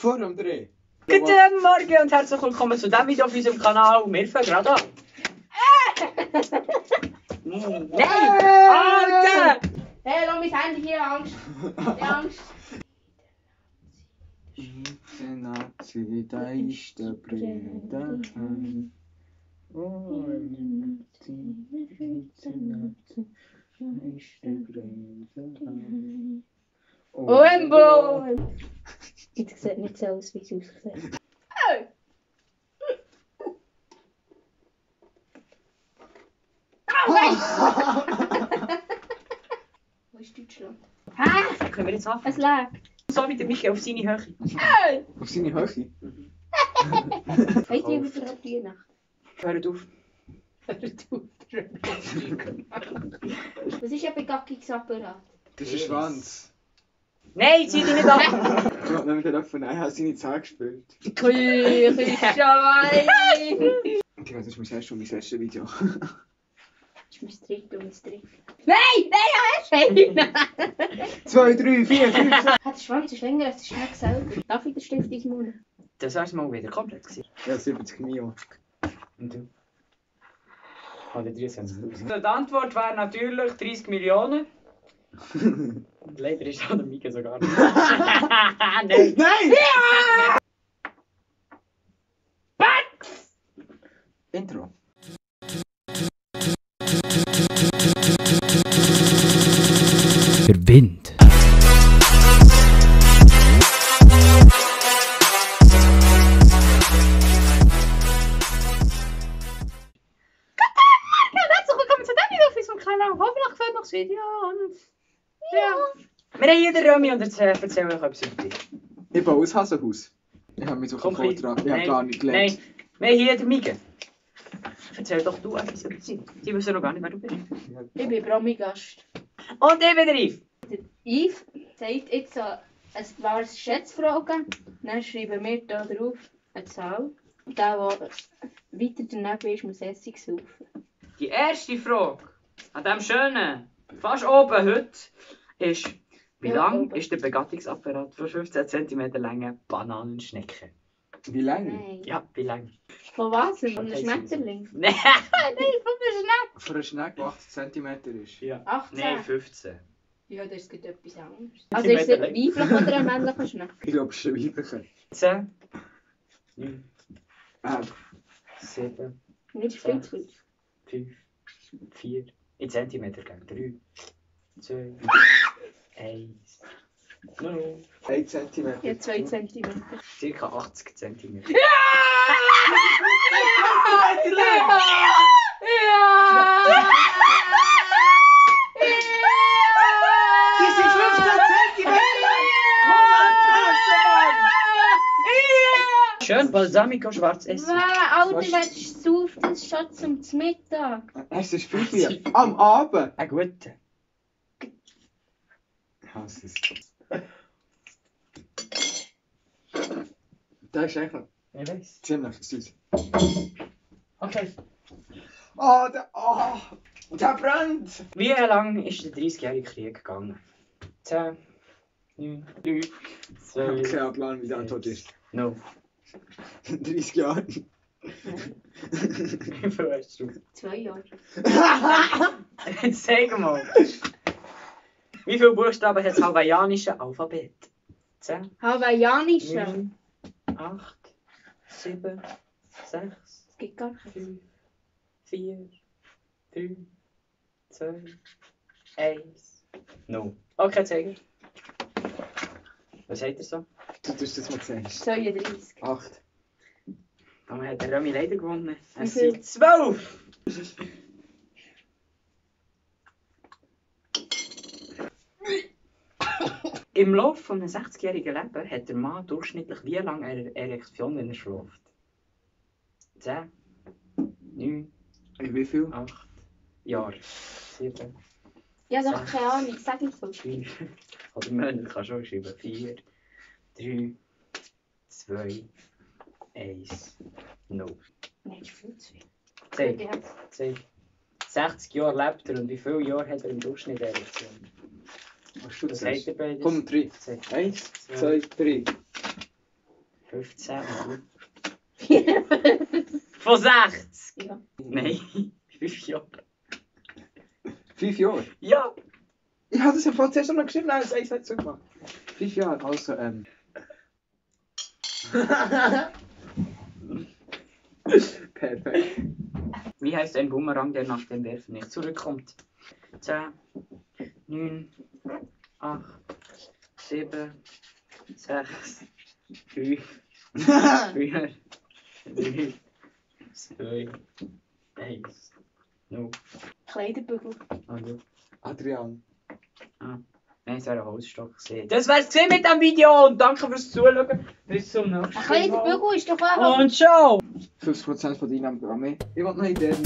Vor dem Dreh. Guten Morgen und herzlich willkommen zu diesem Video auf unserem Kanal. Wir fangen gerade an. Nein! Alter! Hey, lass mein Handy hier, Angst. Ja, Angst. Nazi, da ist der Bruder. Oh, Oembo! Es sieht nicht so aus, wie es aussieht. Wo ist Deutschland? Hä? Können wir jetzt Es anfangen? lebt. So wie der Michael auf seine Höhe. Auf seine Höhe? Habt ihr über die Nacht? Hört auf. Was ist ein Begackungsapparat? Das ist ein Schwanz. Nein, zieh dich nicht ab! Ja, wenn wir dann von einer seine Zähne gespielt. Küchenwein! Okay, das ist mein erstes Video. Das ist mein drittes und mein drittes. Nein! Nein, ja, 2, 3, 4, 5, 6. Der Schwanz ist länger als der Schneck selber. Darf ich den Stift ins Mund? Das war mal wieder komplett gewesen. Ja, 70 Mio. Und du? Oder 23'000. Die Antwort wäre natürlich 30 Millionen. Leider ist da der Mika sogar nicht. Nein! Nein! Intro. Der Wind. Herzlich willkommen zu diesem Video auf unserem Kanal. Hoffentlich gefällt euch das Video und ja. Wir haben hier den Römi und erzählen euch etwas über dich. Ich baue ein Hasenhaus. Ich habe mich so Komm, vorgetragen. Ich habe gar nicht gelernt. Nein, wir haben hier den Mika. Erzähl doch du etwas über sie. Sie wissen noch gar nicht, wer du bist. Ich bin Promi-Gast. Und ich bin der Yves. Der Yves sagt jetzt so ein paar Schätzfragen. Dann schreiben wir hier drauf eine Zahl. Und der, der weiter daneben ist, muss Essig saufen. Die erste Frage an diesem schönen, fast oben heute, ist: Wie Ja, lang oben. ist der Begattungsapparat von 15 cm langen Bananenschnecke? Wie lange? Nein. Ja, wie lang? Von was? Von einem Okay, Schmetterling? Nein! Nein, von einem Schneck. Für einen Schneck, der 80 cm ist. Ja. 18. Nein, 15. Ja, das gibt etwas anderes. Also ist es ein weiblich oder ein männlicher Schneck? Ich glaube, es ist ein weiblicher. 10, 9, 8. 7, Nicht viel zu viel. 5, 4, in Zentimeter gegen 3, 2, 1, 0. 1 cm. Ja, 2 cm. Circa 80 cm. Das sind 15 cm! Schön Balsamico schwarz essen. Wow, Alter, wer sauft das schon zum Mittag? Es ist 5 Uhr. Am Abend. Ein guter. Ich hasse es. Das ist eigentlich Ich weiß. ziemlich süß. Okay. Oh, der brennt! Wie lang ist der 30-jährige Krieg gegangen? 10, 9, 3, Ich habe 2, keinen Plan, wie die Antwort ist. 0. 30 Jahre. Wie viel hast du? 2 Jahre. Sag mal. Wie viele Buchstaben hat das hawaiianische Alphabet? 10, Hawaiianische. 9, 8, 7, 6, Es gibt gar keinen. 5, 4, 3, 2, 1, 0. Okay, Zeiger. Was hat er so? Du tust das mal zuerst. 32. 8. Dann hat der Römi leider gewonnen. Wie Es viel? sind 12! Im Laufe von einem 60-jährigen Leben hat der Mann durchschnittlich wie lange eine Erektion, wenn er schläft? 10, 9, Wie viel? 8 Jahre, 7, Ja, doch, keine Ahnung, sag ich so. 5 oder Monate kannst du auch schreiben. 4, 3, 2, 1, 0. Nein, das ist viel zu viel. Zeig, Ja. zeig. 60 Jahre lebt er und wie viele Jahre hat er im Durchschnitt Erektion? Was du Was zuerst? sagt ihr beides? Komm, 3. Zeig. 1, 2, 3. 15. Von 60? Ja. Nein, 5 Jahre. 5 Jahre? Ja. Ich habe das ja vorhin zuerst noch geschrieben, nein, das hat so gemacht. 5 Jahre, also, Perfekt. Wie heißt ein Bumerang, der nach dem Werfen nicht zurückkommt? 10, 9, 8, 7, 6, 5, 4, 3, 2, 1, 0. Kleiderbügel. Also, Adrian. nein, es wäre ein Holzstock gesehen. Das wär's gesehen mit dem Video und danke fürs Zuschauen. Bis zum nächsten Ein Mal. Kleiderbügel ist doch auch... Und ciao! 50% von deinen Programmen. Ich will noch Ideen.